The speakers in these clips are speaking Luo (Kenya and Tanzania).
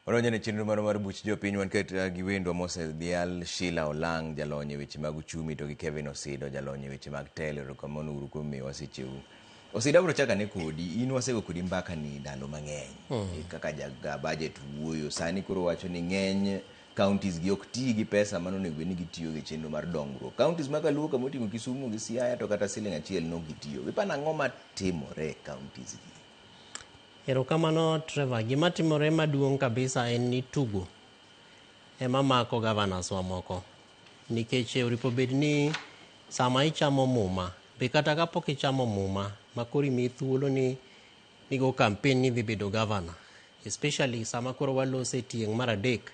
Wadonjo ne chenro marwa mar buch jopiny wan kata gi wendwa mosedhial Sheila Olang' jalony e weche mag uchumi to gi Kevin Osido jalony e weche mag telo. Erokamano uru kuom miyowa secheu. Osido abiro chako ane kodi, in wasego kodi mbaka ni ndalo mang'eny kaka jaga budget wuoyo sani koro wacho ni ng'eny counties gi ok tii gi pesa mano onego bed ni gitiyo e chenro mar dongruok. Counties ma Kaluo kama oting'o Kisumu gi Siaya to kata siling achiel nok gitiyo. Iparo ang'o matimore e counties gi? Erokamano Trevor. Gima timore maduong' kabisa en ni tugo ema mako governors wa moko. Nikech oripo bed ni sama ichamo muma, be kata kapok ichamo muma ma koro imiyi thuolo ni nigo campaign ni idhi bedo governor. Especially sama koro walose tieng' mar adek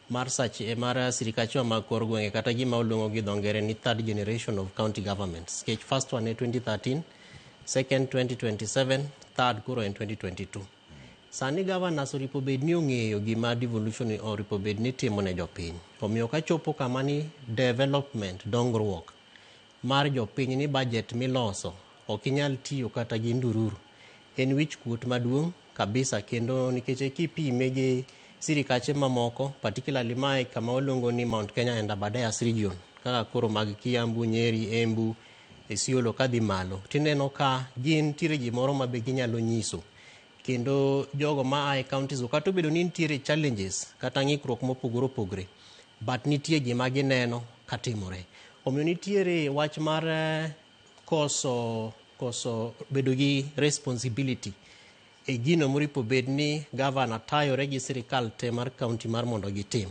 mar sach mar sirikachewa mag kor gwenge kata gima waluongo gi dho ngere ni third generation of county governments. Nikech first one e 2013, second 2027, third koro en 2022. Sani governors oripo bed ni ong'eyo gima devolution oripo bed ni timo ne jopiny. Omiyo kachopo kama ni development, dongruok mar jopiny ni budget miloso ok inyal tiyo kata gi ndururu. En wich kuot maduong' kabisa kendo nikech kipime gi sirikache mamoko particularly mae kama waluongo ni Mount Kenya and Aberdares region kaka koro mag Kiambu, Nyeri, Embu, Isiolo kadhi malo tineno ka gin nitiere gimoro ma be ginyalo nyiso kendo jogo ma ae counties go kata obedo ni nitiere challenges kata ng'ikruok mopogore opogore but nitie gima gineno katimore. Omiyo nitiere wach mar koso bedo gi responsibility e gino moripo bed ni gavana tayore gi sirikal te mar county mar mondo gitim.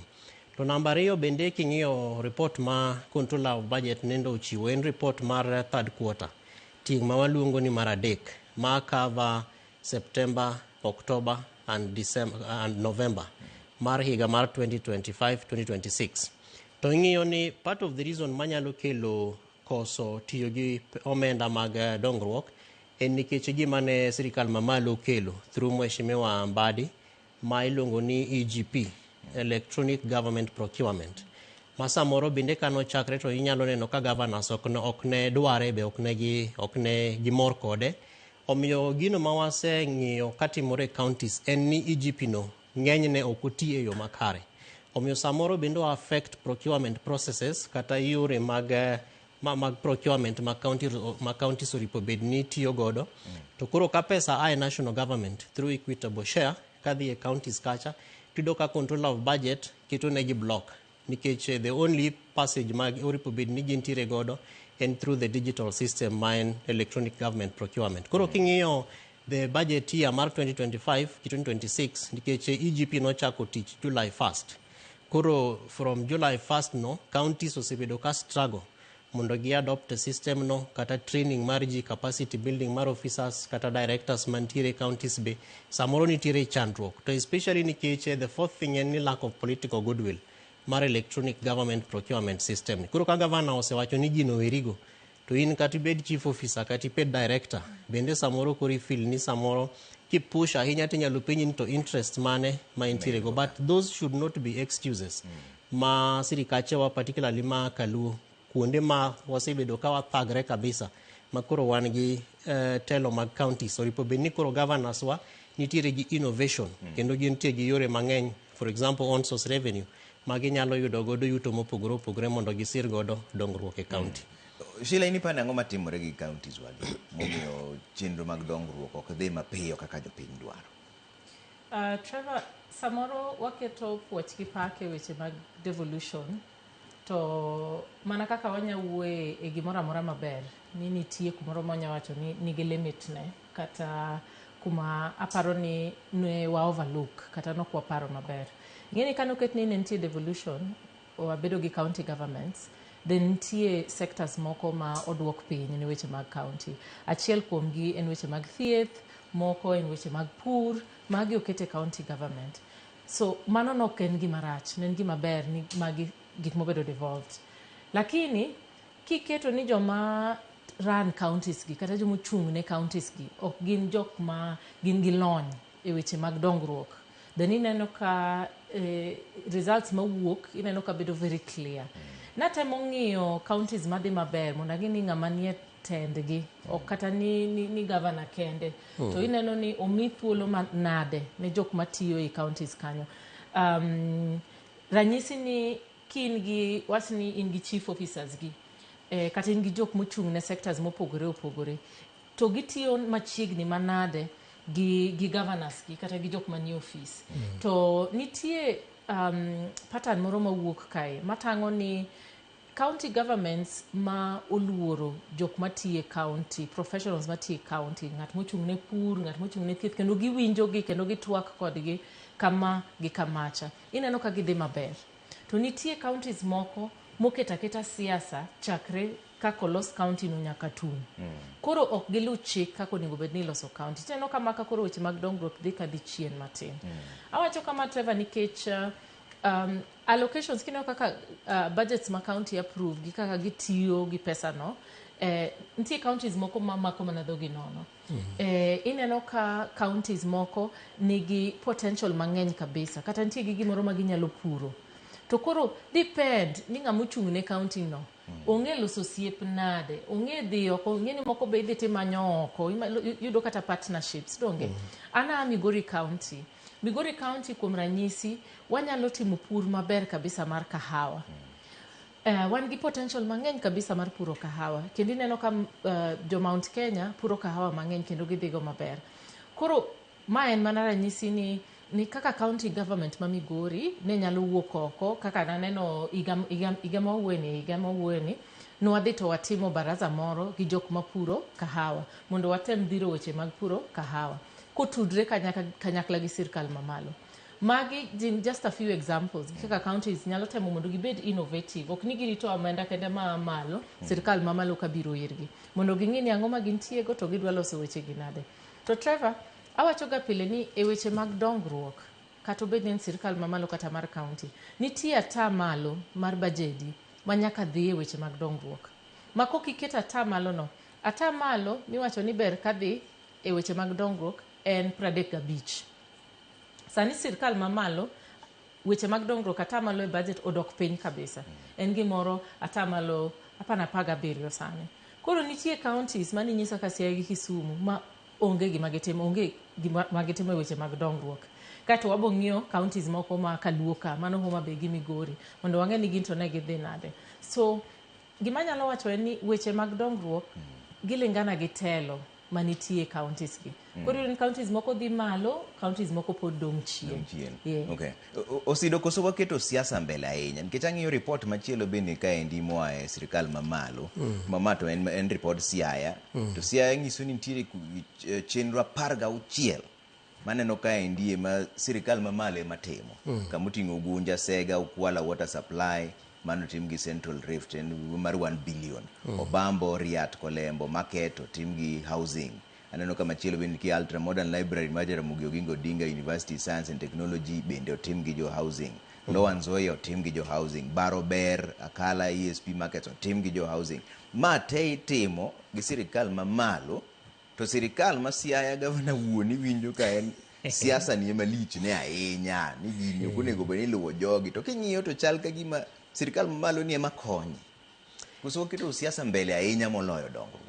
To namba ariyo bende king'iyo report ma controller of budget nendo ochiwo en report mar third quarter tieng' ma waluongo ni mar adek ma cover September, October and December and November mar higa mar 2025-2026. To ing'iyo ni part of the reason manyalo kelo koso tiyo gi omenda mag dongruok en nikech gima ne sirikal mamalo okelo through Mheshimiwa Mbadi ma iluongo ni EGP, Electronic Government Procurement. Ma samoro bende kanochakre to inyalo neno ka governors ok ne dware be ok ne gimor kode. Omiyo gino ma waseng'iyo katimore e counties en ni EGP no ng'enyne ok oti e yo makare. Omiyo samoro bende o affect procurement processes kata yore mag procurement ma counties oripo bed ni tiyo godo. To koro ka pesa ae national government through equitable share kadhi e counties kacha, tiyudo ka controller of budget keto negi block nikech the only passage ma oripo bed ni gintiere godo en through the digital system ma en electronic government procurement. Koro king'iyo the budget year mar 2025 gi 2026 nikech EGP nochako tich July 1st. Koro from July 1st no, counties osebedo ka struggle mondo gi adopt a system no kata training mar ji, capacity building mar officers kata directors mantiere counties be samoro nitiere chandruok. To especially nikech the fourth thing en ni lack of political goodwill mar electronic government procurement system. Koro ka governor osewacho ni gino werigo, to in kata ibed chief officer kata ibed director, bende samoro koro i feel ni samoro kipush ahinya tinyalo penji ni to interest mane ma intiere go. But those should not be excuses. Ma sirikachewa particularly ma Kaluo kuonde ma wasebedo ka wathagre kabisa ma koro wan gi telo mag counties oripo bed ni koro governors wa nitiere gi innovation kendo gintie gi yore mang'eny, for example on source revenue ma ginyalo yudo godo yuto mopogore opogore mondo gisir godo dongruok e county. Sheila, in iparo ni ang'o matimore gi counties wagi momiyo chenro mag dongruok ok dhi mapiyo kaka jopiny dwaro? Trevor, samoro waketo puoch gi pak e weche mag devolution to mana kaka wanya wuoye e gimoro amora maber ni nitie kumoro ma wanya wacho ni nigi limit ne kata kuma aparo ni ne wa overlook kata nok waparo maber. Ing'e ni kanoket ni ne nitie devolution wabedo gi county governments, then nitie sectors moko ma oduok piny ne weche mag county. Achiel kuomgi en weche mag thieth, moko en weche mag pur, magi oket e county government. So mano nok en gima rach, ne en gima ber ni magi gik mobedo devolved. Lakini kiketo ni joma run counties gi kata joma ochung' ne counties gi ok gin jok ma gin gi lony e weche mag dongruok, then ineno ka results mawuok ineno ka bedo very clear. Natemo ng'iyo counties madhi maber mondo ang'e ni ng'ama nie tendgi ok kata ni governor kende to ineno ni omi thuolo nade ne jok matiyo e counties kanyo. Ranyisi ni kin gi wach ni in gi chief officers gi kata in gi jok mochung' ne sectors mopogore opogore to gitiyo machiegni manade gi governors gi kata gi jok manie ofis. To nitie pattern moro mawuok kae matang'o ni county governments ma oluoro jok matiyo e county, professionals matiyo e county, ng'at mochung' ne pur, ng'at mochung' ne thieth, kendo giwinjo gi kendo gitwak kodgi kama gi kamacha. Ineno ka gidhi maber. To nitie counties moko moketo aketa siasa chakre kaka olos county no nyaka tum. Koro ok giluw chik kaka onego bed ni iloso county. Tineno kama ka koro weche mag dongruok dhi kadhi chien matin. Awacho kama, Trevor, nikech allocations kineno kaka budgets ma county approve gi kaka gitiyo gi pesa no, nitie counties moko ma mako mana dhogi nono. Ineno ka counties moko nigi potential mang'eny kabisa, kata nitie gi gimoro ma ginyalo puro. To koro depend ni ng'ama ochung' ne county no ong'e loso osiep nade, ong'e dhi oko, ong'e ni moko be idhi timanyo oko, iyudo kata partnerships donge. An a Migori County. Migori County kuom ranyisi wanyalo timo pur maber kabisa mar kahawa. Wan gi potential mang'eny kabisa mar puro kahawa kendo ineno ka jo Mount Kenya puro kahawa mang'eny kendo gidhigo maber. Koro ma en mana ranyisi ni kaka county government ma Migori ne nyalo wuok oko kaka naneno higa mawuoyeni higa mawuoyeni nwadhi to watimo baraza moro gi jok mapuro kahawa mondo watem dhiro weche mag puro kahawa kotudre kanyakla gi sirkal mamalo. Magi gin just a few examples kaka counties nyalo temo mondo gibed innovative. Ok ni girito omenda kende maa malo, sirkal mamalo kabiro irgi. Mondo ging'i ni ang'o ma gintiego to gidwa loso weche gi nade. To Trevor, awacho ga pile ni e weche mag dongruok, kata obed ni en sirkal mamalo kata mar county, nitie ata malo mar bajedi ma nyaka dhi e weche mag dongruok. Ma kok iketo ata malo no, ata malo miwacho ni ber kadhi e weche mag dongruok en 35. Sani sirkal mamalo weche mag dongruok ata malo e budget odok piny kabisa. En gimoro ata malo 17 sani. Koro nitie counties maninyisa ka Siaya gi Kisumu ma onge gima gitimo, onge gima ma gitimo e weche mag dongruok. Kaeto wabo ng'iyo counties moko ma kaluo ka, mano Homa Bay gi Migori, mondo wang'e ni gin to ne gidhi nade. So, gima anyalo wacho en ni weche mag dongruok gilingana gi telo manitie e counties gi. Koro iyudo ni counties moko dhi malo, counties moko pod dong' chien. Dong' chien. Yeah. Okay. Osido koso waketo siasa mbele ahinya nikech ang'iyo report machielo bende kaendi moa e sirikal mamalo. Mama to en report Siaya. To Siaya nyiso ni nitiere chenro 16 maneno kaendi ema sirikal mamalo ema timo. Kamoting'o Ugunja, Sega, Ukwala water supply mano otim gi Central Rift en mar 1 billion. Obambo, Riat, Kolembo, Market otim gi housing. Aneno ka machielo bende nitie Ultra Modern Library mar Jaramogi Oginga Odinga University Science and Technology bende otim gi jo housing. Lower Nzoia otim gi jo housing. Baro Ber, Akala, ESP Markets otim gi jo housing. Ma te itimo gi sirikal mamalo to sirikal ma Siaya gavana wuon iwinjo ka en siasa ni ema lich ne ahinya ni gini ok onego bed ni iluwo jogi to king'iyo to chal ka gima sirikal mamalo ni ema konye. Koso waketo siasa mbele ahinya moloyo dongruok.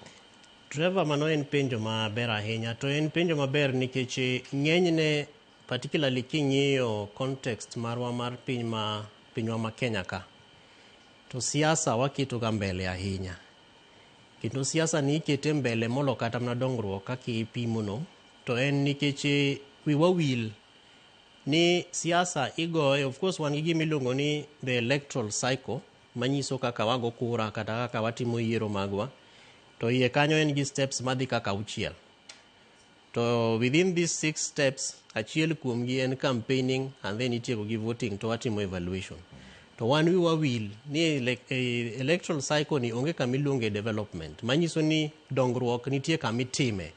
Trevor, mano en penjo maber ahinya to en penjo maber nikech ng'enyne particularly king'iyo context marwa mar piny ma pinywa ma Kenya ka to siasa waketo ga mbele ahinya kendo siasa ni ikete mbele molo kata mana dongruok kaka ipimo no to en nikech wiwa wil ni siasa igoye. Of course wan gi gima iluongo ni the electoral cycle manyiso kaka wago kura kata kaka watimo yiero magwa to iye kanyo en gi steps madhi kaka auchiel to within these six steps achiel kuomgi en campaigning and then itieko gi voting to watimo evaluation to wan wiwa wil ni electoral cycle ni onge kama iluonge development manyiso ni dongruok nitie kama itime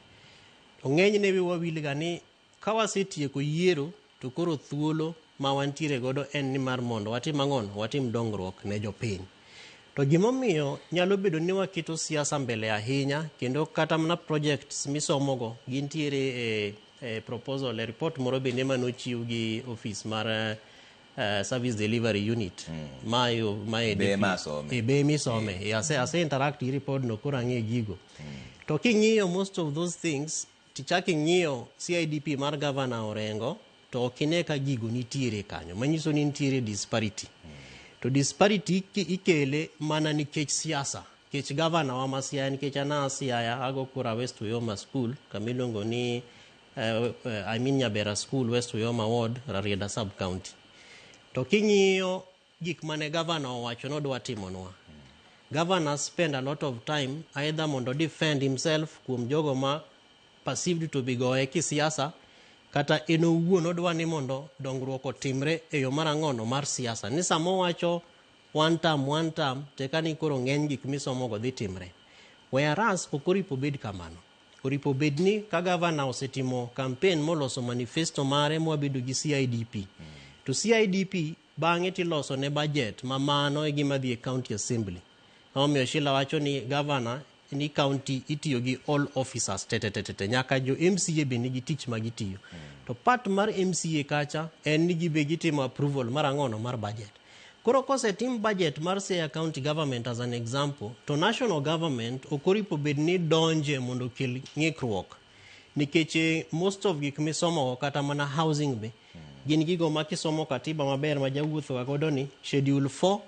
to ng'enyne wiwa wil ga ni ka wasetieko yiero to koro thuolo ma wantiere godo en ni mar mondo watim ang'ono watim dongruok ne jopiny to gimomiyo nyalo bedo ni waketo siasa mbele ahinya kendo kata mana projects misomogo gintiere e proposal e report moro bende manochiw gi office mar service delivery unit ma e Be masome. E be misome. E ase interact gi report no koro ang'e gigo to king'iyo most of those things tichak ing'iyo CIDP mar governor Orengo. to ok ine ka gigo nitiere kanyo, manyiso ni nitiere disparity. To disparity ikele mana nikech siasa. Nikech gavana wa ma Siaya, nikech an a Siaya, ago kura West Uyoma School, kama iluongo ni I mean Nyabera School, West Uyoma Ward, Rarieda Sub County. To king'iyo gik mane gavana owacho nodwa timonwa, governor spend a lot of time either mondo defend himself kuom jogo ma perceived to be goye kisiasa, kata en owuon odwa ni mondo dongruok otimre e yo mar ang'ono mar siasa. Ni sama owacho one term, one term, teka ni koro ng'eny gik misomogo dhi timre. Whereas ok oripo bed kamano. Oripo bed ni ka gavana osetimo campaign moloso manifesto mare mwabedo gi CIDP. To CIDP bang'e tiloso ne budget ma mano e gima dhi e county assembly. Omiyo Sheila wacho ni gavana ni county itiyo gi all officers te te te te nyaka jo MCA be nigi tich ma gitiyo. To part mar MCA kacha en ni gibe gitimo approval mar ang'ono mar budget. Koro kosetim budget mar Siaya County Government as an example, to national government ok oripo bed ni donje mondo okel ng'ikruok. Nikech most of gik misomo kata mana housing be gin gigo ma kisomo katiba maber ma jawuotho ga godo ni schedule 4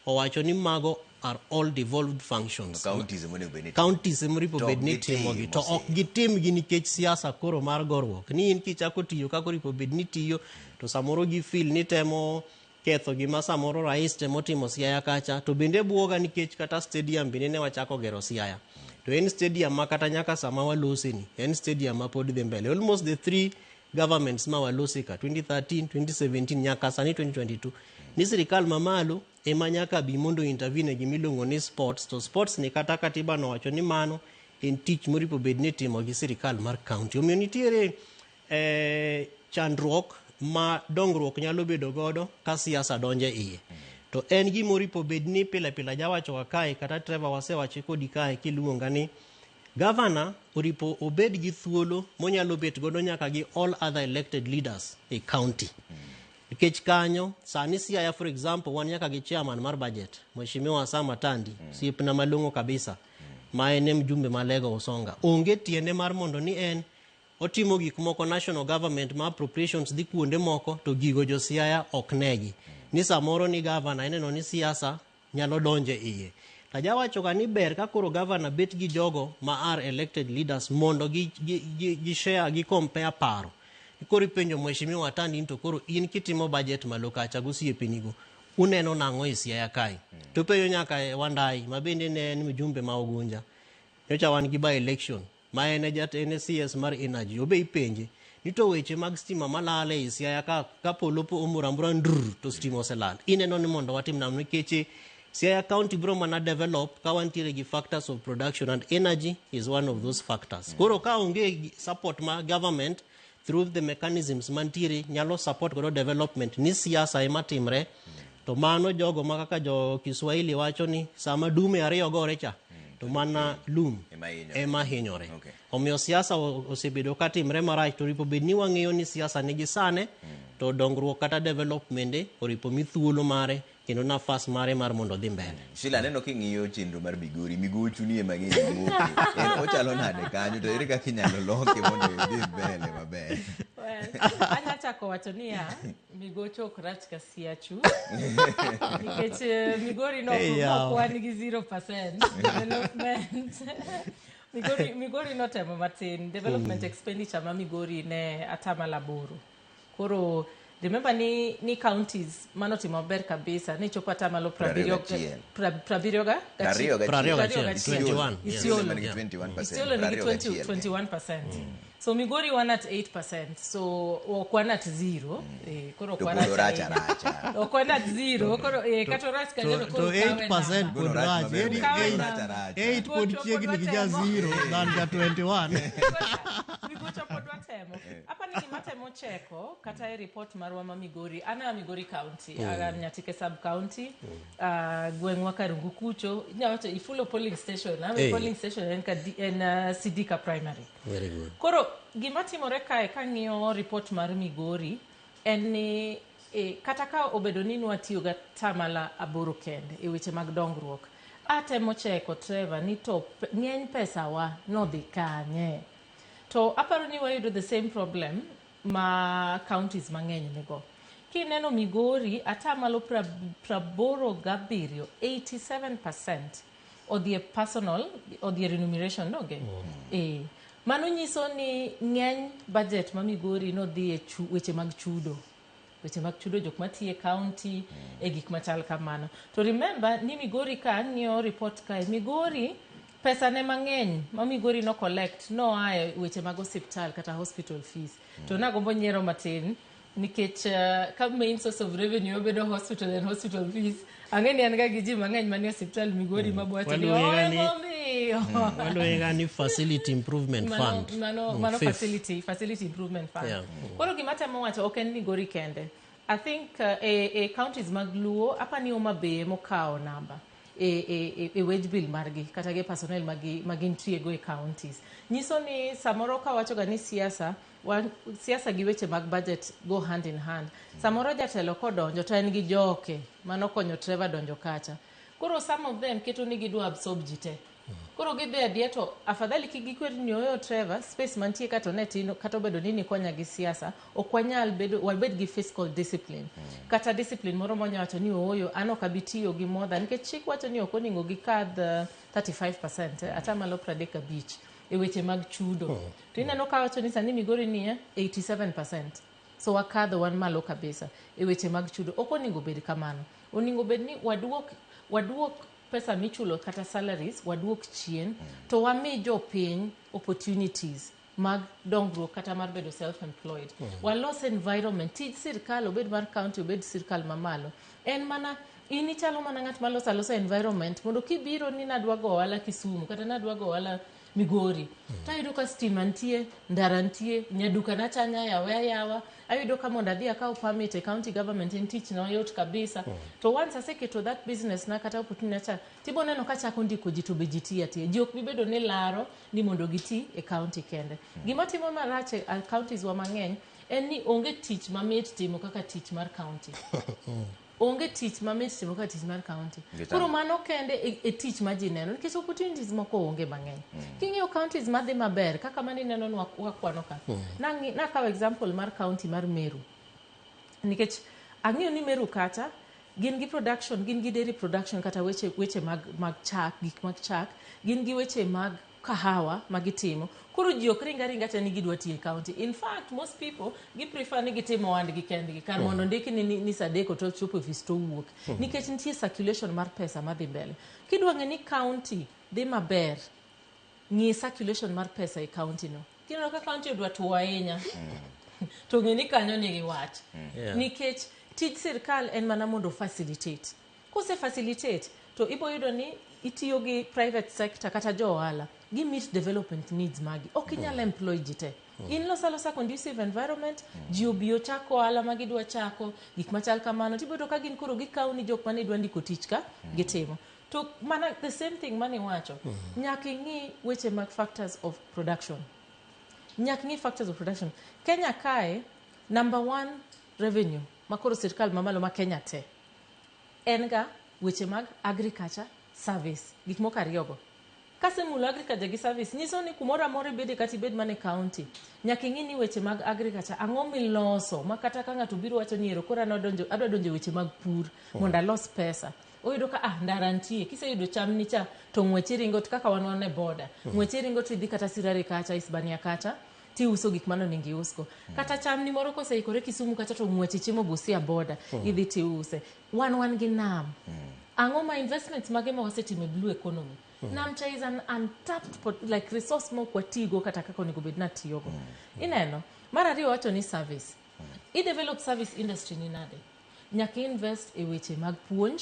owacho ni mago are all devolved functions. Counties ema onego bed ni Counties ema oripo To bed ni gitim timogi to ok osiro. gitim gi nikech siasa koro mar goruok ni in kichako tiyo kaka oripo bed ni tiyo to samoro gi feel ni temo ketho gima samoro rais temo timo Siaya kacha to bende buoga nikech kata stadium bende ne wachako gero Siaya to en stadium ma kata nyaka sama walose ni en stadium ma pod dhi mbele almost the three governments ma walose ka 2013 2017 nyaka sani 2022 ni sirikal mamalo ema nyaka bi mondo intervene e gimiluongo ni sports to sports ni kata katiba nowacho ni mano en tich moripo bed ni itimo gi sirikal mar county omiyo nitiere chandruok ma dongruok nyalo bedo godo ka siasa donje iye to en gima oripo bed ni pile pile jawacho ga kae kata Trevor wasewache kodi kae kiluonga ni gavana oripo obed gi thuolo monyalo bet godo nyaka gi all other elected leaders e county nikech kanyo sani Siaya for example wan nyaka gi chairman mar budget Mheshimiwa Sam Atandi osiepna malong'o kabisa ma en e mjumbe ma Lego Usonga onge tiende mar mondo ni en otimo gik moko national government ma appropriations dhi kuonde moko to gigo jo Siaya ok negi ni samoro ni gavana ineno ni siasa nyalo donje iye tajawacho ga ni ber ka koro gavana bet gi jogo ma are elected leaders mondo gi share gi compare paro koro ipenjo mheshimiwa Atandi ni to koro in kitimo budget malo kacha gosiepenigo uneno nang'o e Siaya kae to penjo nyaka Wandai ma bende ne en mjumbe ma Ugunja nyocha wan gi by election ma en e en e CS mar energy obe ipenje ni to weche mag stima malal ei Siaya ka polo po omoro amora ndrr to stima oselal ineno ni mondo watim nang'o nikech Siaya County bro mana develop ka wantiere gi factors of production and energy is one of those factors koro ka onge support ma government through the mechanisms mantiere nyalo support godo development ni siasa ema timre to mano jogo ma kaka jo Kiswahili wacho ni sama dume ariyo gore cha to mana lum Ema hinyore. ema hinyore Okay. omiyo siasa osebedo ka timre marach to oripo bed ni wang'eyo ni siasa nigi sane to dongruok kata development oripo mi thuolo mare kendo nafas mare mar mondo odhi mbele. Sheila, aneno king'iyo chenro mar Migori, migochu ni ema ng'eny wuoke. En ochalo nade kanyo to ere kaka inyalo loke mondo idhi mbele maber? Well, anya chako wacho niya, migocho ok rach ka siachu. Nikech Migori no Hey, yawa. ok wan gi 0% development. Migori notemo matin. Development expenditure ma Migori ne atamalo 8. Koro remember ni counties manotimo maber kabisa ni chopo atamalo 71. 71. 21, 21. yes. Isiolo. Nigi 21%. Isiolo nigi 21. 21%. So Migori wan at 8%. So ok wan at 0. Koro ok To wan pod at orach ahinya. aracha. Ok wan at 0. Koro kata orach kanyo To koro kawe 8% namba. pod Golo rach rach. maber. Eri Kawe eight- namba. Aracha. 8 pod Gocho pod chiegni gi ja watemo. 0 than ja 21. Migocho pod watemo. Apa ni gima temo cheko kata e report marwa ma Migori. An a Migori County, an Nyatike sub county. Gweng'wa Karungu kucho. Inya wacho Ifulo polling station. Ame polling station en ka en Sidika Primary. Very good. Koro gima timore kae kang'iyo report mar Migori en ni kata ka obedo ni nwatiyo ga tamala 8 kende e weche mag dongruok, atemo cheko Trevor ni to ng'eny pesawa nodhi kanye. To aparo ni wayudo the same problem ma counties mang'eny nigo. Kineno Migori, atamalo 87, 87% odhi e personal, odhi e remuneration, donge? Mano nyiso ni ng'eny budget ma Migori nodhi e weche mag chudo. Weche mag chudo jok matiyo e county, e gik machal kamano. To remember ni Migori ka ang'iyo report kae, Migori pesa ne mang'eny ma Migori no collect noa e weche mag osiptal kata hospital fees. To nagombo nyiero matin nikech ka main source of revenue obedo hospital and hospital fees, ang'e ni an ga gi ji mang'eny manie osiptal Migori mabowacho ni "Omiyo." Waluonge ni facility improvement fund. Mano FIF. Facility improvement fund. Koro gima temo wacho ok en Migori kende. I think e counties mag Luo, apani Homa Bay emokawo namba e wage bill margi kata gi personnel magintie go e counties. Nyiso ni samoro kawacho ga ni siasa, siasa gi weche mag budget go hand in hand. Samoro jatelo kodonjo to en gi joke mano konyo Trevor donjo kacha. Koro some of them keto ni gidwa absorb ji te. Koro gidhi adhiya to afadhali kik gikwer ni oyo Trevor space mantie ka to ne tin kata obedo ni nikonya gi siasa ok wanyal bedo wabed gi fiscal discipline. Kata discipline moro monya wacho ni ooyo an ok abi tiyo gi more than nikech chik wacho ni ok onego gikadh 35%, atamalo 35 e weche mag chudo. To ineno ka wacho ni sani Migori nie 87%. So wakadho wan malo kabisa e weche mag chudo. Ok onego bed kamano. Onego bed ni waduok pesa michulo kata salaries waduok chien to wami jopiny opportunities mag dongruok kata mar bedo self-employed. Walos environment, tij sirkal obed mar county obed sirkal mamalo. En mana in ichalo mana ng'at maloso alosa environment mondo kibiro ni nadwa go ohala Kisumu kata nadwa go ohala Migori. Tayudo ka stima nitie, ndara nitie, nyaduka na chanya yawe ayawa, ayudo ka mondo adhi akaw permit e county government en tich no yot kabisa. To once aseketo that business na kata opportunity cha, tibo neno ka chako ndiko ji to be ji tiyo atiya. Ji ok bi bedo ni laro ni mondo giti e county kende. Gima timo marach e counties wa mang'eny en ni onge tich mamit timo kaka tich mar county. Onge tich mamit timo kaka tich mar county. Koro mano kende e tich ma ji neno nikech opportunities moko onge mang'eny. King'iyo counties madhi maber kaka mane ineno ni wakwano ka. Nakawo example mar county mar Meru. Nikech ang'iyo ni Meru kacha gin gi production, gin gi dairy production kata weche mag chak, gik mag chak, gin gi weche mag kahawa magitimo. Koro ji ok ring aringa te ni gidwa tiyo e county. In fact, most people gi prefer ni gitimo ohandgi kendgi kar mondo ndiki ni saa adek to chopo e ofis to wuok. Nikech nitie circulation mar pesa madhi mbele. Kidwa ng'e ni county dhi maber, ng'i circulation mar pesa e county no. Kineno ka county odwa tuo ahinya, to ng'e ni kanyo nigi wach. Nikech tij sirkal en mana mondo facilitate. Kose facilitate, to ibo yudo ni itiyo gi private sector kata jo ohala, gi meet development needs magi. Ok inyal employ ji te. In loso alosa conducive environment, ji obi ochako ohala ma gidwa chako, gik machal kamano, tibo yudo ka gin koro gikawo ni jok mane dwa ndiko tich ka, gitimo. To mana the same thing mane iwacho, nyaka ing'i weche mag factors of production. Nyaka ing'i factors of production. Kenya kae, number one revenue, makoro sirkal mamalo ma Kenya te, en ga weche mag agriculture service, gik moko ariyogo. Kasemulo agriculture gi service, nyiso ni kumoro amora ibede kata ibed mana e county, nyaka ing'i ni weche mag agriculture, ang'o miloso, ma kata ka ng'ato biro wacho ni ero koro an adwa donjo e weche mag pur, mondo alos pesa. Oyudo ka, ndara nitie, kiseyudo cham ni cha, to ng'wech iringo, to kaka wan e border, ng'wech iringo to idhi kata Sirare kacha, Isebania kacha, tiuso gik mano onego iusgo. Kata cham ni moro koseikore Kisumu kacha to ng'wech ichimo Busia border, idhi tiuse. Wan gi nam. Ang'o ma investments mage ma wasetimo e blue economy? Nam cha is an untapped like resource ma ok watigo kata kaka onego bed ni atiyogo. Ineno? Mar ariyo wacho ni service. I develop service industry ni nade? Nyaka invest e weche mag puonj,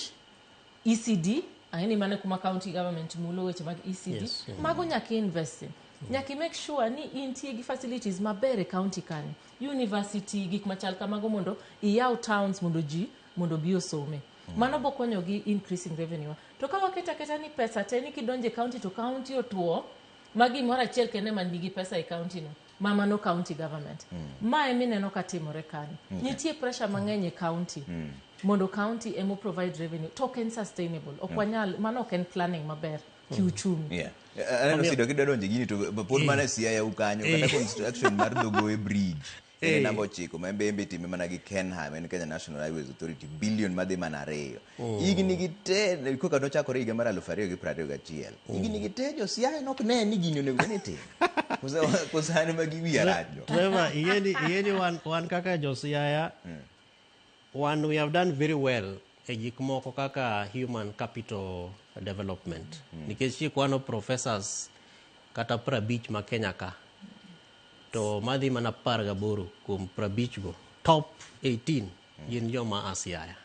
ECD, ang'e ni mano kuma county government mulo weche mag ECD. Mago nyaka invest in. Nyaka make sure ni intie gi facilities maber e county kanyo. University, gik machal kamago mondo iyaw towns mondo ji mondo obi osome. Mano bo konyo gi increasing revenue. To ka waketo aketa ni pesa te ni kidonjo e county to county otuo, ma gimoro achiel kende man nigi pesa e county no, ma mano county government. Ma emineno ka timore kanyo. Nitie pressure mang'eny e county. Mondo county emo provide revenue. To ok en sustainable. Ok wanyal, mano ok en planning maber kiuchumi. Aneno Sido kidwa donjo e gini to pod mana Siaya u kanyo kata construction mar Dhogoe bridge. En namba 9 ma embe itime mana gi KENHA, ma en Kenya National Highways Authority, bilion madhi mana 2. Higni gi te, koka nochakore higa mar 2021. Higni gi te jo Siaya nok ne ni gini onego bed ni itimo. Koso an ema gi wiya rach no. Trevor, ing'eni wan kaka jo Siaya, wan we have done very well e gik moko kaka human capital development. Nikech kikwano professors kata 50 ma Kenya ka, to madhi mana 18 kuom 50 go, top 18 gin joma a Siaya.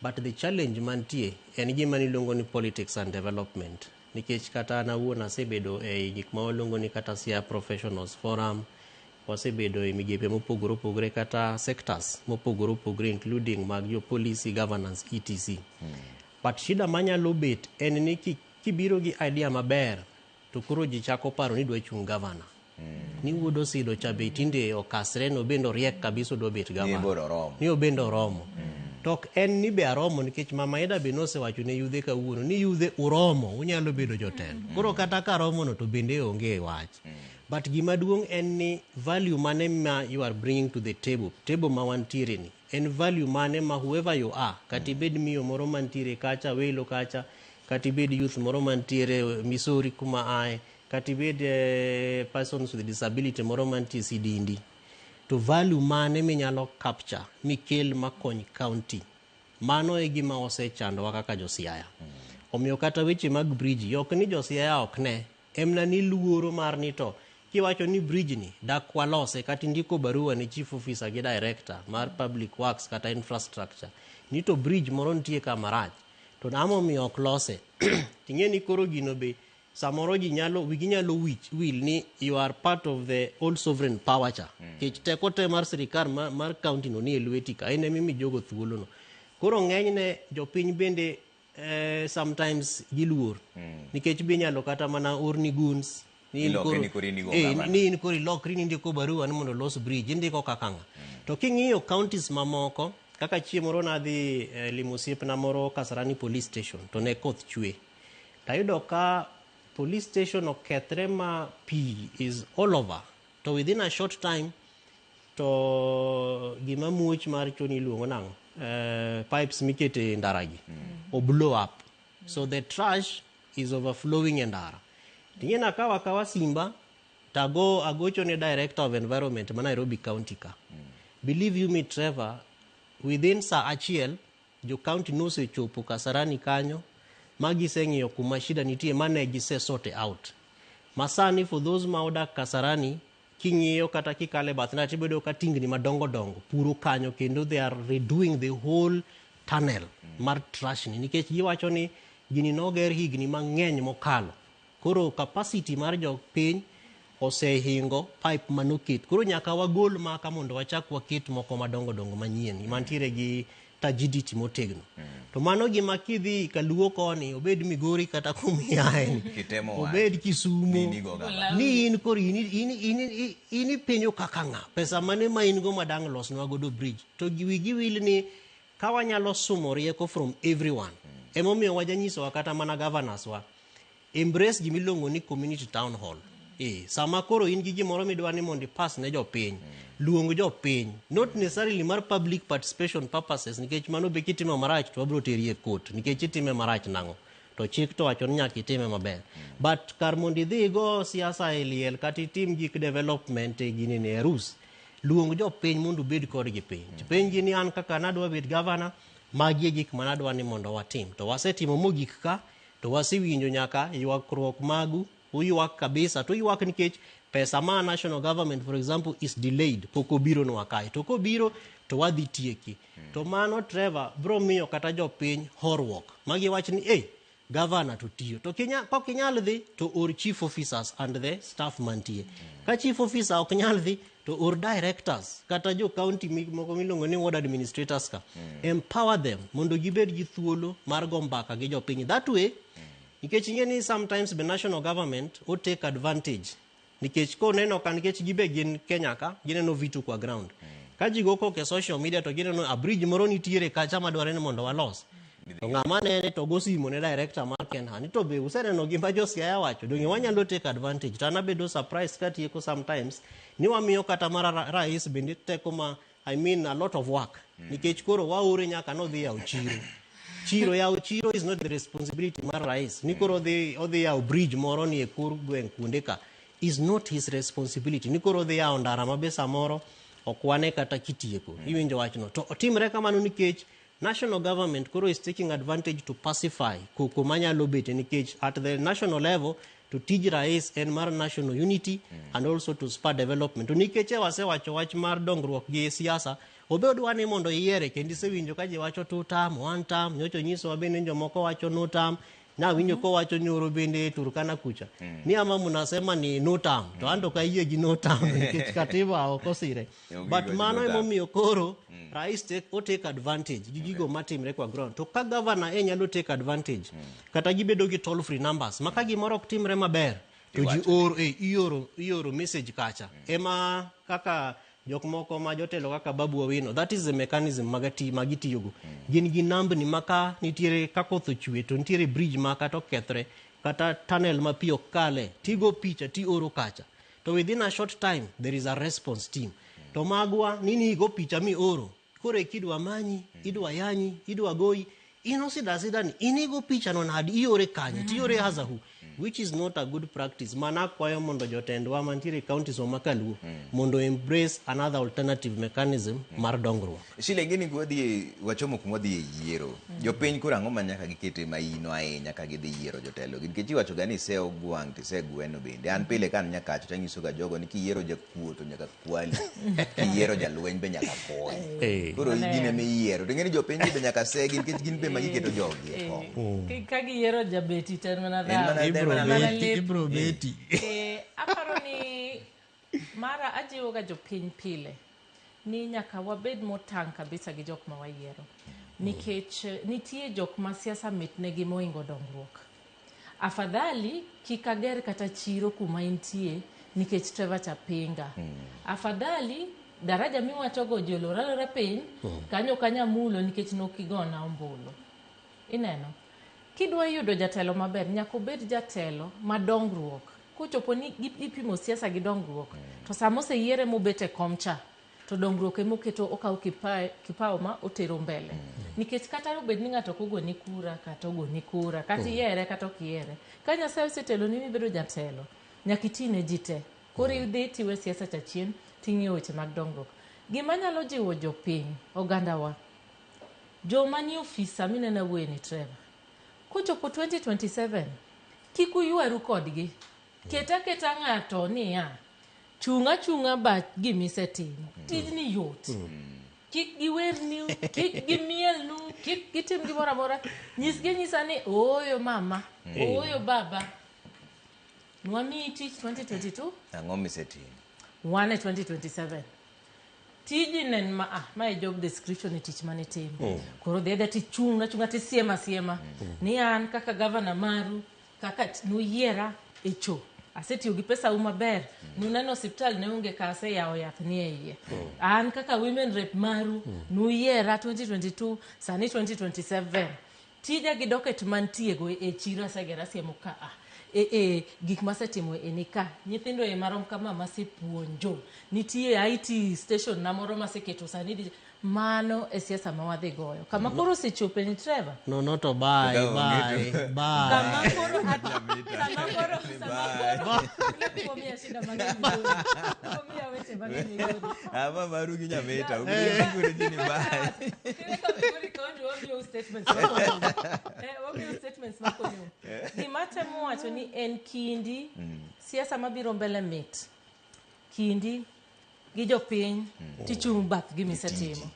But the challenge mantie en gima niluongo ni politics and development. Nikech kata an awuon asebedo e gik ma waluongo ni kata Siaya Professionals Forum, wasebedo e migepe mopogore opogore kata sectors mopogore opogore, including mag jo policy, governance, etc. But shida manyalo bet en ni kibiro gi idea maber to koro ji chako paro ni dwa chung' governor. Ni wuod Osido cha be tinde okasre no bende oriek kabisa odwa bet governor. Ni oromo. Ni obende oromo. To ok en ni be aromo nikech Mama Ida be nosewacho ne yudhe kawuono ni yudhe uromo unyalo bedo jotelo. Koro kata ka romo no to bende onge wach. But gima duong' en ni value mane ma you are bringing to the table, table ma wantiere ni, en value mane ma whoever you are, kata ibed miyo moro mantiere kacha, welo kacha, kata ibed youth moro mantiere Missouri kuma ae, kata ibed persons with disability moro mantie Sidindi. To value mane minyalo capture, mikel makony county. Mano e gima osechandowa kaka jo Siaya. Omiyo kata weche mag bridge, ok ni jo Siaya ok ne, emna ni luoro mar ni to kiwacho ni bridge ni dak walose kata indiko barua ne chief officer gi director mar public works kata infrastructure ni to bridge moro nitie kama rach to namo omiyo ok lose. Ting'e ni koro gino be samoro ji nyalo wigi nyalo wich wil ni you are part of the old sovereign power cha. Nikech teko te mar sirikal mar county no ni e lweti ka en ema imi jogo thuolo no. Koro ng'enyne jopiny bende sometimes giluor. Nikech be inyalo kata mana orni goons ni in Iloke koro ni koro in igo gavana. ni in koro ilokri ni indiko barua ni mondo los bridge, indiko kaka ng'a. To king'iyo counties mamoko, kaka chieng' moro nadhi limo osiepna moro Kasarani police station, to ne koth chwe. Tayudo ka police station okethre ma pi is all over. To within a short time, to gima muoch mar choni iluongo nang'o? Pipes mikete e ndara gi. O blow up. So the trash is overflowing e ndara. Ting'e nakawa akawa simba, tago agocho ne director of environment ma Nairobi County ka. Believe you me, Trevor, within saa achiel, jo county nosechopo Kasarani kanyo, ma giseng'iyo kuma shida nitie mane gise sort out. Masani for those ma odak Kasarani, king'iyo kata kikale bath ndara tibedo ka tingni madongo dongo puro kanyo kendo they are redoing the whole tunnel mar trash ni nikech giwacho ni gini noger higni mang'eny mokalo. Koro capacity mar jopiny osehingo pipe manoket. Koro nyaka wagol maka mondo wachak waket moko madongo dongo manyien mantiere gi turgidity motegno. To mano gima kidhi kaluo koni, obed Migori kata kumiae ni, Kitemo wach. obed Kisumu, Ni inigo gavana. ni in koro in ipenjo kaka ng'a, pesa mane ma in go madang' losnwa godo bridge. To wigi wil ni ka wanyalo sumo rieko from everyone. Emomiyo wajanyisowa kata mana governors wa, embrace gimiluongo ni community town hall. Sama koro in gi gimoro midwa ni mondo ipass ne jopiny, luong jopiny, not necessarily mar public participation purposes, nikech mano be kitimo marach to wabiro teri e court, nikech itime marach nang'o, to chik to wacho ni nyaka itime maber. But kar mondo idhi go siasa e liel kata itim gik development e gini ni e arus, luong jopiny mondo ubed kodgi piny. Penj gi ni an kaka nadwa bet governor, magi e gik manadwa ni mondo watim. To wasetimo mogik ka, to wasewinjo nyaka ywakruok magu, uywak kabisa, to uywak nikech pesa ma national government for example is delayed, pok obironwa kae. To kobiro to wadhi tieki. To mano Trevor bro miyo kata jopiny horuok. Magiwach ni, hey, governor to tiyo. To kok inyal dhi, to or chief officers and the staff mantie. Ka chief officer ok nyal dhi, to or directors, kata jo county moko miluongo ni ward administrators ka. Empower them mondo gibed gi thuolo mar go mbaka gi jopiny. That way, nikech ing'e ni sometimes the national government o take advantage. Nikech koneno ka, nikech gibe gin Kenya ka, gineno vitu kwa ground. Ka ji go koko e social media to gineno a bridge moro nitiere kacha madware ni mondo walos. To ng'ama nene to go simo ne director mar Kenha ni to be useneno gima jo Siaya wacho, donge wanyalo take advantage. To an abedo surprised katieko sometimes ni wamiyo kata mara rais bende teko ma, I mean, a lot of work. Nikech koro waore nyaka nodhi yawo chiro. Chiro yawo chiro is not the responsibility mar rais. Ni koro odhi yawo bridge moro ni e kor gweng' kuonde ka is not his responsibility. Ni koro odhi yawo ndara ma be samoro ok wane kata kitieko. Iwinjo wachno. To otimre kamano nikech national government koro is taking advantage to pacify koko manyalo bete, nikech at the national level to tij rais en mar national unity and also to spur development. To nikech e wasewacho wach mar dongruok gi siasa, obe odwa ni mondo iyiere kendo isewinjo ka ji wacho two term, one term, nyocha onyisowa bende jomoko wacho no term. Nawinjo kowacho nyoro bende Turkana kucha ni ama munasema ni no term, to an to ok ayie gi no term nikech katiba ok osire. Onge But gi wach mano no term. Emomiyo koro rais o take advantage gi gigo matimre kwa ground. To ka governor e nyalo take advantage, kata gibedo gi toll free numbers ma ka gimoro ok timre maber to ji Iwacho. oro, ioro message kacha. Ema kaka jok moko ma jotelo kaka Babu Owino, that is the mechanism magitiyogo. Gin gi nambni ma ka nitiere ka koth ochwe to nitiere bridge ma kata okethre kata tunnel ma pi ok kale, tigo picha tioro kacha, to within a short time there is a response team. To magwa nini igo picha mioro koro eki idwa manyi, idwa yanyi, idwa goyi in osida asida ni in igo picha no nadi, iore kanye, tiore as a who, which is not a good practice. Mana akwayo mondo jotendwa mantiere e counties wa makaluo mondo embrace another alternative mechanism mar dongruok. Sheila, ing'e ni wadhi wachomo kuma wadhi e yiero. Jopiny koro ang'o ma nyaka gikete maino ahinya ka gidhi yiero jotelo gi? Nikech iwacho ga ni iseyo gwang' to isegweno bende. An pile ka an Nyakacho tanyiso ga jogo ni kiyiero jakuo to nyaka kwali. Kiyiero jalweny be nyaka kony. Koro gin ema iyiero. To ing'e ni jopiny gi be nyaka segi nikech gin be ma giketo jogi e kom. Ka giyiero jabeti to en mana En mana dhawo. en mana Mana lep. lep. Ibro beti. Aparo ni mara ajiwo ga jopiny pile ni nyaka wabed motang' kabisa gi jok ma wayiero, nikech nitie jok ma siasa mitnegi mohingo dongruok. Afadhali kik ager kata chiro kuma intie nikech Trevor cha pinga. Afadhali daraja miwachogo ji olor alora piny kanyo ok anyamulo nikech nokigona ombulu. Ineno, kidwa yudo jatelo maber nyaka obed jatelo ma dongruok. Kochopo ni ipimo siasa gi dongruok, to sama oseyiere mobet e kom cha, to dongruok emoketo okawo kipawo ma otero mbele. Nikech kata obed ni ng'ato ok ogoni kura kata ogoni kura, kata ihere kata ok ihere, ka Nyasaye oseteloni mibedo jatelo, nyaka iti ne ji te. Koro idhi tiwe siasa cha chien ting'iyo weche mag dongruok. Gima nyalo jiwo jopiny, ogandawa, joma nie ofis sama ineno awuoye ni Trevor, kochopo 2027, kik uywaru kodgi. Ket aketa ng'ato niya, chung' achung'a ba gimisetimo. Tijni yot. Kik giwerni, kik gimielnu, kik gitim gimoro amora. Nyisgi anyisa ni ooyo mama, ooyo baba. Nwamiyi tich 2022, Ang'o misetimo? Wan e 2027. Tiji nen ma ma e job description e tich manitimo. Koro dhi adhiya tichung' achung'a tisiema asiema ni an kaka gavana maru kaka nuyiera e cho asetiyo gi pesa u maber, nuneno osiptal ne onge ka aseyawo yath ni e iye. An kaka women rep maru nuyiera 2022, sani 2027 tija gi docket mantie go e chiro asegero asiemo ka a e gik masetimo e ni ka nyithindo e marom kama masepuonjo nitie IT station na moro maseketo sani dhi mano e siasa ma wadhi goyo kama koro osechope ni Trevor. No, no to bye, Kaka onge bye, bye. Kama koro sama koro kuomia shida mang'eny Migori. Kuomia weche mang'eny Migori. Ama maru gi Nyamita. Ubiro ji ni bye. Kile Migori kaunti wamiyo statements wamiyo statements makonyo. Gima temo wacho ni en kindi siasa mabiro mbele mit kindi gi jopiny tichung' bath gimisetimo.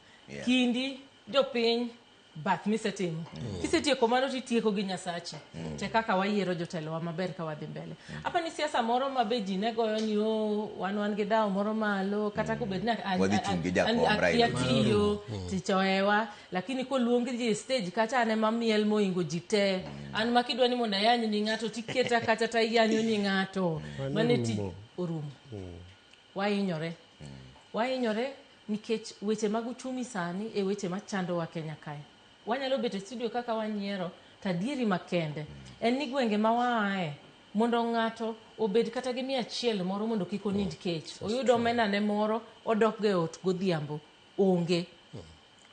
Kindi jopiny bath misetimo. Kisetieko mano titieko gi Nyasachi. Te kaka wayiero jotelowa maber ka wadhi mbele. Apa ni siasa moro ma be ji ne goyo ni o wan gi dhawo moro malo kata kobed ni Wadhi chung' gi jakom akia Raila. tiyo tich ohewa, lakini koluong ji e stage kacha an ema miel mohingo ji te. An ma kidwa ni mondo ayany ni ng'ato tiketa kacha to ayanyo ni ng'ato. Mane tich orumo. Orumo. Wahinyore. Wahinyore nikech weche mag uchumi sani e weche machandowa Kenya kae. Wanyalo bet e studio kaka wanyiero, to adieri makende en ni gwenge ma waaye mondo ng'ato obed kata gi 100 moro mondo kik onind kech, oyud omenda ne moro odok go e ot godhiambo, onge.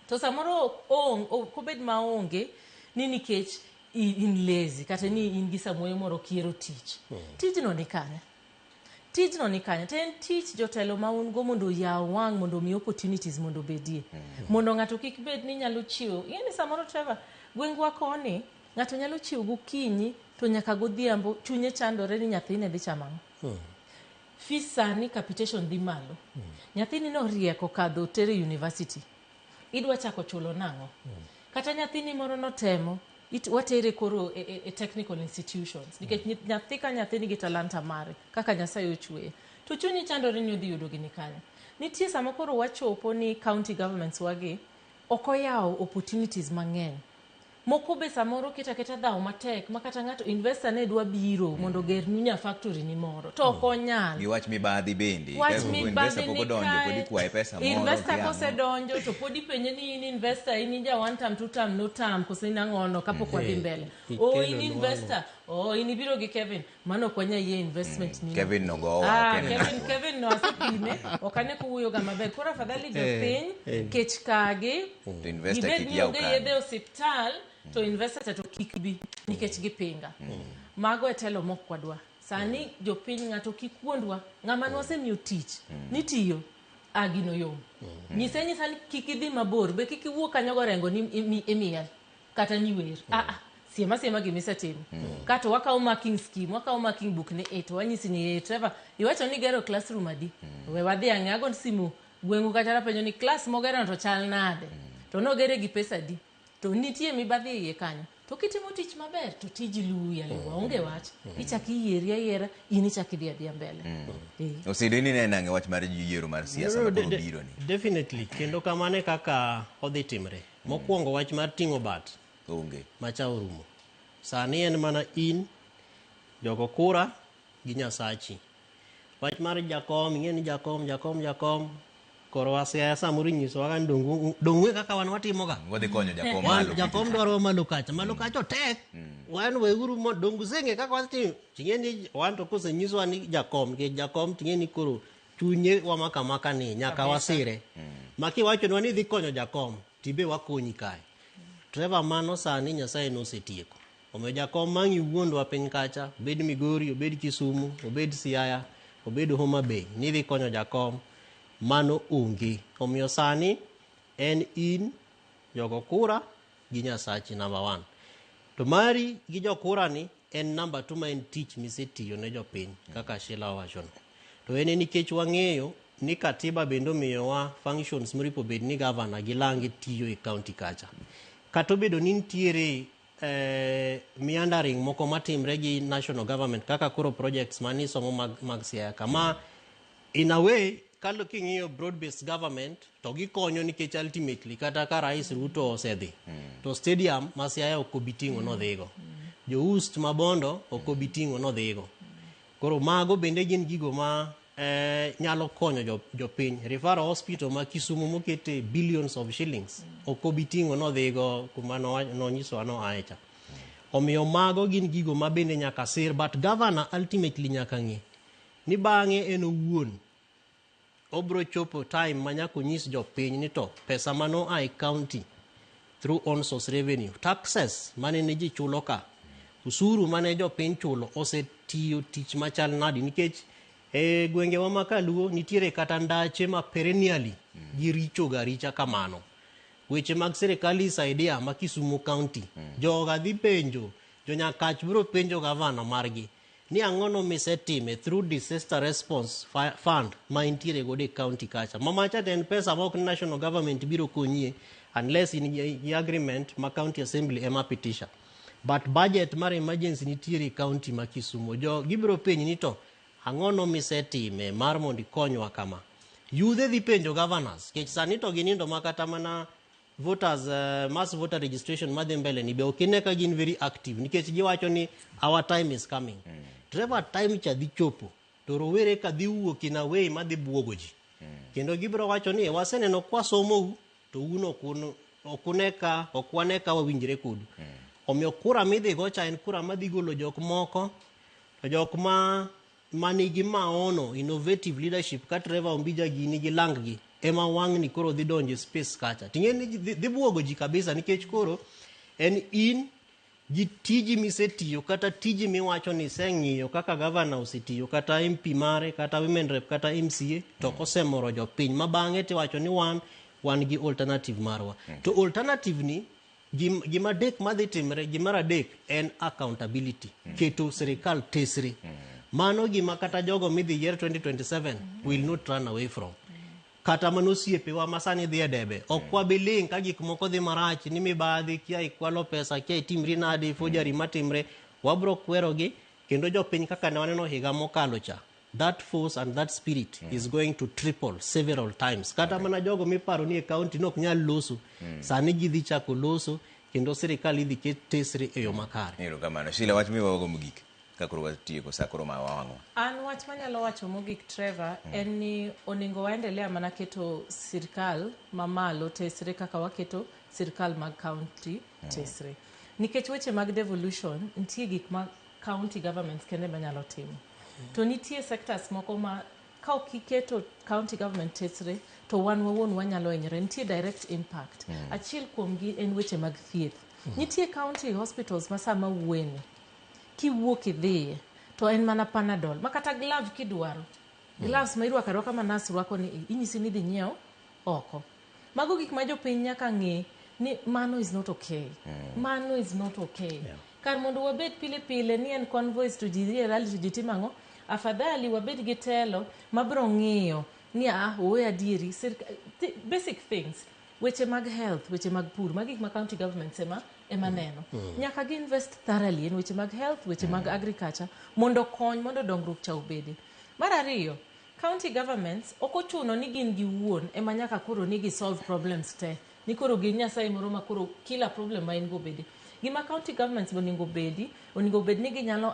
To samoro ok obed maonge ni nikech in lazy kata ni in gi samuoyo moro kiero tich. Tijno ni kanye? Tijno ni kanye? To en tich jotelo ma un go mondo oyaw wang' mondo omi opportunities mondo obedie. Mondo ng'ato kik bed ni nyalo chiwo. Ing'e ni samoro Trevor, gwengwa koni ng'ato nyalo chiew gokinyi to nyaka godhiambo chunye chandore ni nyathine dhi chamo ang'o. Fees sani capitation dhi malo. Nyathini noriek okadho otere university. Idwa chako chulo nang'o? Kata nyathini moro notemo watere koro e technical institutions nikech nyathi ka nyathi nigi talanta mare kaka Nyasaye ochweye to chunyi chandore ni odhi yudo gini kanyo. Nitie sama koro wachopo ni county governments wagi ok oyawo opportunities mang'eny. Moko be samoro keto aketa dhaw matek ma kata ng'ato investor ne dwa biro mondo oger nunya factory ni moro to ok onyal. Gi wach mibadhi bende. Wach Ka mibadhi investor pok ni odonjo, kae. pod ikwaye pesa moro. Investor kia ang'o. kosedonjo to pod ipenje ni in investor, in ja one term, two term, no term, koso in ang'ono kapok wadhi mbele. Ikelo Oh, in nwang'o. investor. Oh, in ibiro gi Kevin. Mano ok wanyal yie investment ni. Kevin no gowa, Ah, ok en Kevin, ng'atwa. Kevin no asepime, ok ane kowuoyo ga maber. Koro afadhali jopiny kech kagi, To investor gibed kik ni yaw onge kanyo. yedhe e osiptal, to investor cha to kik bi nikech gipinga. Mago e telo mok wadwa. Sani jopiny ng'ato kik wuondwa. Ng'ama nwasemiyo tich nitiyo, a gino yom. Nyise nyisa ni kik idhi mabor, be kik iwuo kanyo gorengo ni imiel kata ni wer. Ah, siema siema gimisetimo. Kato wakawo marking scheme, wakawo marking book ni e to wanyisi ni e Trevor, iwacho ni gero classroom adi? We wadhi ang'e ago simu gweng'u kacha tapenjo ni class mogero to chal nade? To nogere gi pesa adi? To nitie mibadhi e iye kanyo. To kitimo tich maber to tiji luwi aluwa, onge wach. Ichak iyieri ayiera, in ichak idhi adhiya mbele. Osido ni neno nang'e wach mar yiero mar siasa No, ma no, koro biro ni. Definitely. Kendo kamano e kaka odhi timre. Mokwongo wach mar ting'o bat Onge. macha orumo. Sani en mana in, jogo kura gi Nyasachi. Wach mar jakom, ing'e ni jakom, jakom, jakom. Koro wasiaya samoro inyisowa ga ni dong' kaka wan watimoga. Wadhi konyo jakom Wan malo. jakom dwaro malo kacha, malo kacha otek. Wan weuru dong' useng'e kaka watimo. Ting'e ni wan to kosenyiswa ni jakom, nikech jakom ting'e ni koro chunye wamaka maka ni nyaka wasire. Ma kiwachonwa ni idhi konyo jakom, tibe wakonyi kae. Trevor, mano sani Nyasaye nosetieko. Omiyo jakom mang' iwuondwa piny kacha, obed Migori, obed Kisumu, obed Siaya, obed Homa Bay, ni idhi konyo jakom, mano onge. Omiyo sani en in, jogo kura gi Nyasachi number 1. To mari gi jokura ni en number 2 ma en tich misetiyo ne jopiny kaka Sheila owachono. To en nikech wang'eyo ni katiba bende omiyowa functions moripo bed ni governor gi lange tiyo e county kacha. Kata obedo ni nitiere meandering moko matimre gi national government kaka koro projects manisomo mag Siaya kama in a way kalo king'iyo broad based government to gikonyo nikech ultimately kata ka Rais Ruto osedhi to stadium ma Siaya ok obi ting'o nodhigo, jo Ust Mabondo ok obi ting'o nodhigo. Koro mago bende gin gigo ma nyalo konyo jopiny. Referral hospital ma Kisumu mokete billions of shillings ok obi ting'o nodhigo kuma nonyisowa noaye cha. Omiyo mago gin gigo ma bende nyaka sir, but governor ultimately nyaka ng'e ni bang'e en owuon obro chopo time ma nyaka onyis jopiny ni to pesa mano a e county through on source revenue, taxes mane ne ji chulo ka, usuru mane jopiny chulo osetiyo tich machal nadi, nikech e gwengewa ma kaluo nitiere kata ndache ma perennially giricho ga richa kamano. Weche mag sirikal isaidia ma Kisumu County, joga dhi penjo, jonyakach biro penjo gavana margi ni ang'o no misetime through disaster response fund ma intiere godo e county kacha. Mamacha to en pesa ma ok national government biro konyie unless in gi agreement ma county assembly ema pitisha. But budget mar emergency nitiere e county ma Kisumu. Jo gibiro penji ni to ang'o no misetime mar mondo ikonywa kama. Yudhe dhi penjo governors, nikech sani to ginindo ma kata mana voters, mass voter registration madhi mbele ni be ok ine ka gin very active nikech giwacho ni our time is coming. Trevor, time cha dhi chopo to rowere ka dhi wuok in a way madhi buogo ji. Kendo gibiro wacho ni waseneno kwa somou to un ok un Ok une ka ok wane ka wawinjre kodu. Omiyo kura midhi go cha en kura madhi golo jok moko to jok ma manigi maono innovative leadership ka Trevor Ombija gini gi lang gi ema wang'ni koro dhi donjo e space kacha. Ting'e ni dhi buogo ji kabisa nikech koro en in gi tiji misetiyo kata tiji miwacho ni iseng'iyo kaka gavana osetiyo kata MP mare kata women rep kata MCA to ok osemoro jopiny ma bang'e tiwacho ni wan gi alternative marwa. To alternative ni gima adek madhi timre, gimar adek en accountability, keto sirikal tesre. Mano gima kata jogo midhi yier 2027 will not run away from. Kata mana osiepewa ma sani dhi e debe, ok wabi ling' ka gik moko dhi marach, ni mibadhi, kia ikwalo pesa, kia itimri nade, forgery matimre, wabro kwerogi kendo jopiny kaka ne waneno higa mokalo cha. That force and that spirit is going to triple several times. Kata mana jogo miparo ni e county nok nyal loso, sani gidhi chako loso kendo sirikal idhi ket tesre e yo makare. Erokamano. Sheila, wach miwago mogik ka koro watieko sa koro ma wang'wa. An wach manyalo wacho mogik Trevor en ni onego waendelea mana keto sirkal mamalo tesre kaka waketo sirkal mag county tesre. Nikech weche mag devolution nitie gik ma county governments kende manyalo timo. To nitie sectors moko ma ka ok iketo county government tesre to wan wawuon wanyalo hinyore. Nitie direct impact. Achiel kuomgi en weche mag thieth. Nitie county hospitals ma sama wuoyeni kiwuok idhiye to en mana Panadol ma kata glove kidwaro gloves ma irwako arwaka ma nas rwako ni inyisi ni dhi nyiew oko. Mago gik ma jopiny nyaka ng'e ni mano is not okay. Mano is not okay. Kar mondo wabed pile pile ni en convoys to ji dhi e rally to ji timo ang'o, afadhali wabed gi telo mabiro ng'iyo ni a ooyo adieri basic things weche mag health, weche mag pur, magi gik ma county governments ema neno. Nyaka gi invest thoroughly in weche mag health, weche mag agriculture mondo okony mondo dongruok cha obedi. Mar ariyo, county governments ok ochuno ni gin giwuon ema nyaka koro ni gi solve problems te. Ni koro gin nyasaye moro ma koro kila problem ma in go bedi. Gima county governments onego bedi, onego bed ni ginyalo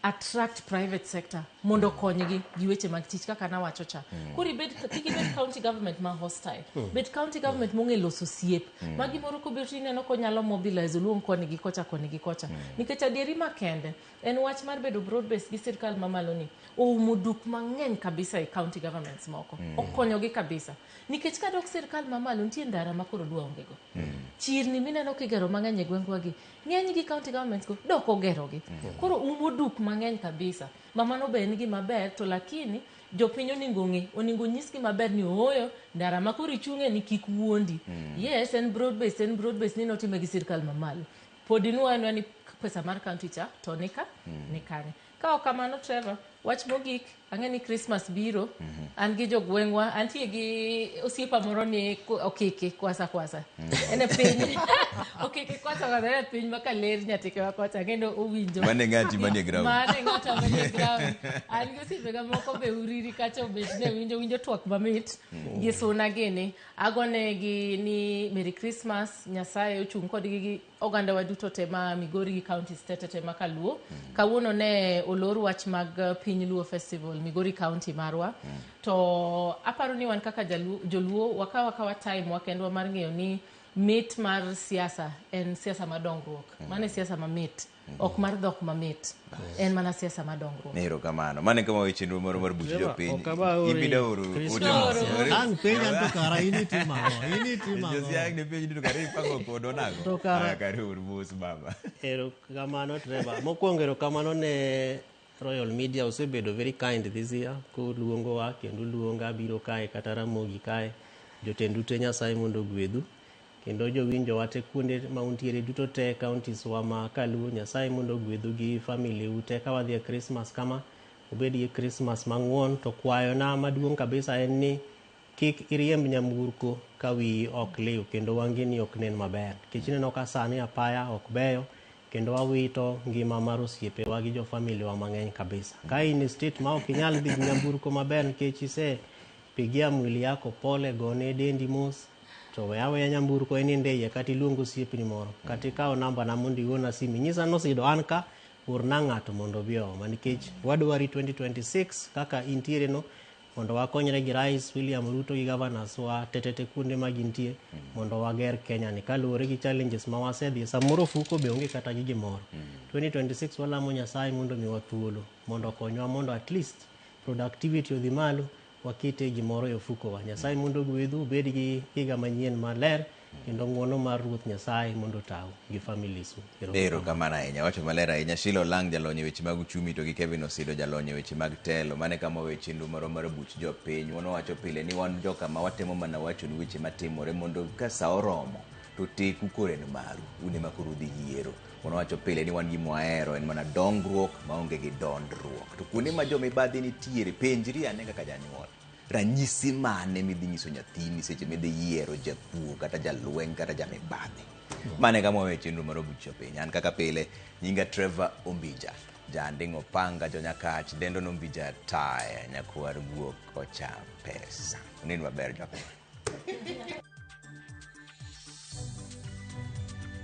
attract private sector mondo okonygi gi weche mag tich kaka nawacho cha. Koro ibed kik ibed county government ma hostile. Bed county government mong'e loso osiep. Ma gimoro kobiro to ineno konyalo mobilize oluong koni gi kocha koni gi kocha. Nikech adieri makende en wach mar bedo broad based gi sirkal mamalo ni oumo duk mang'eny kabisa e county governments moko. Okonyogi kabisa. Nikech kadok sirkal mamalo nitie ndara ma koro dwa onge go. Chirni mineno kigero mang'eny e gwengwa gi, ng'eny gi county governments go dok ogerogi. Koro umo duk mang'eny kabisa. Ma mano be en gima ber to lakini jopiny onego ng'e, onego nyisgi maber ni ooyo ndara ma koro ichung'e ni kik wuondi. Yes, en broad based, en broad based ni notime gi sirkal mamalo. Pod inwayo ni pesa mar county cha to nika ni kanye. Ka ok kamano Trevor, wach mogik, ang'e ni Christmas biro, an gi jogweng'wa, antie gi osiepa moro ni Okiki kwasa kwasa. En e piny Okiki kwasa kwasa en e piny ma Kaler nyatike kocha, ang'e ni owinjo. Mane ng'ati manie ground. Mane ng'ata manie ground. An gi osiepega moko be Uriri kacha obet ne winjo twak mamit gi suna gini. Agonegi ni Merry Christmas, Nyasaye ochung' kodgi gi oganda wa duto te ma Migori gi counties te te te ma kaluo. Kawuono ne olor wach mag piny Luo Festival Migori County marwa. To aparo ni wan kaka joluo wakawa akawa time wa kendwa mar ng'eyo ni mit mar siasa en siasa mar dongruok. Mano e siasa mamit, ok mar dhok mamit. En mana siasa mar dongruok. Erokamano. Mano e kama weche chenro moro mar buch jopiny. Ok aba ori Ibida oro Christmas. ote moro. Ang' penja to kara in itimo ang'o? In itimo ang'o? Josiang ne penj ni to kare ipango kodwa nang'o? To kara- Aya, kare or mos baba. Erokamano Trevor. Mokwongo erokamano ne Royal Media osebedo very kind this year koluongowa kendo luonga biro kae kata Ramogi kae. Jotend ute Nyasaye mondo ogwedhu. Kendo jowinjowa te kuonde ma untiere duto te counties wa ma kaluo Nyasaye mondo ogwedhu gi family u te ka wadhi e Christmas kama ubed gi Christmas mang'won to kwayona maduong' kabisa en ni kik iriemb nyamburko ka wiyi ok liw kendo wangeni ok nen maber nikech ineno ka sani apaya ok beyo kendo wawito ngima mar osiepewa gi jo family wa mang'eny kabisa. Ka in e state ma ok inyal dhi gi nyamburko maber nikech ise pigia mwili yako pole gone dendi mos to we aweya nyamburko ininde iye kata iluong osiepni moro kata ikaw namba na mondo igona simu inyisa ni Osido an ka orna ng'ato mondo obi ooma nikech wadwari 2026 kaka intiere no. Mondo wakonyre gi Rais William Ruto gi governors wa tetete kuonde ma gintie mondo wager Kenya ni kaluwore gi challenges ma wasedhie. Samoro ofuko be onge kata gi gimoro. 2026 walamo Nyasaye mondo omiwa thuolo mondo okonywa mondo at least productivity odhi malo wakete gimoro e ofukowa. Nyasaye mondo ogwedhu ubed gi higa manyien maler kendo ng'uono mar Ruoth Nyasaye mondo otau gi families u. Erokamano ahinya, wacho maler ahinya. Sheila Olang' jalony e weche mag uchumi to gi Kevin Osido jalony e weche mag telo. Mano e kama wawe chenro marwa mar buch jopiny. Wan wawacho pile ni wan joka ma watemo mana wachonu weche matimore mondo ka sa oromo to teku koro en maru. Un ema koro udhi yiero. Wan wawacho pile ni wan gima wahero en mana dongruok maonge gi dondruok. To kuonde ma jomibadhi nitiere, penjri ane kaka janyuol. Ranyisi mane midhi nyiso nyathini seche midhi yiero jakuo kata jalweny kata jamibadhi. Mano e kama wawe chenro mar buch jopiny. An kaka pile, nyinga Trevor Ombija. Janding' opanga jonyakach dendo nombija taya nyakwar guok ocham pesa. Unind maber jopiny.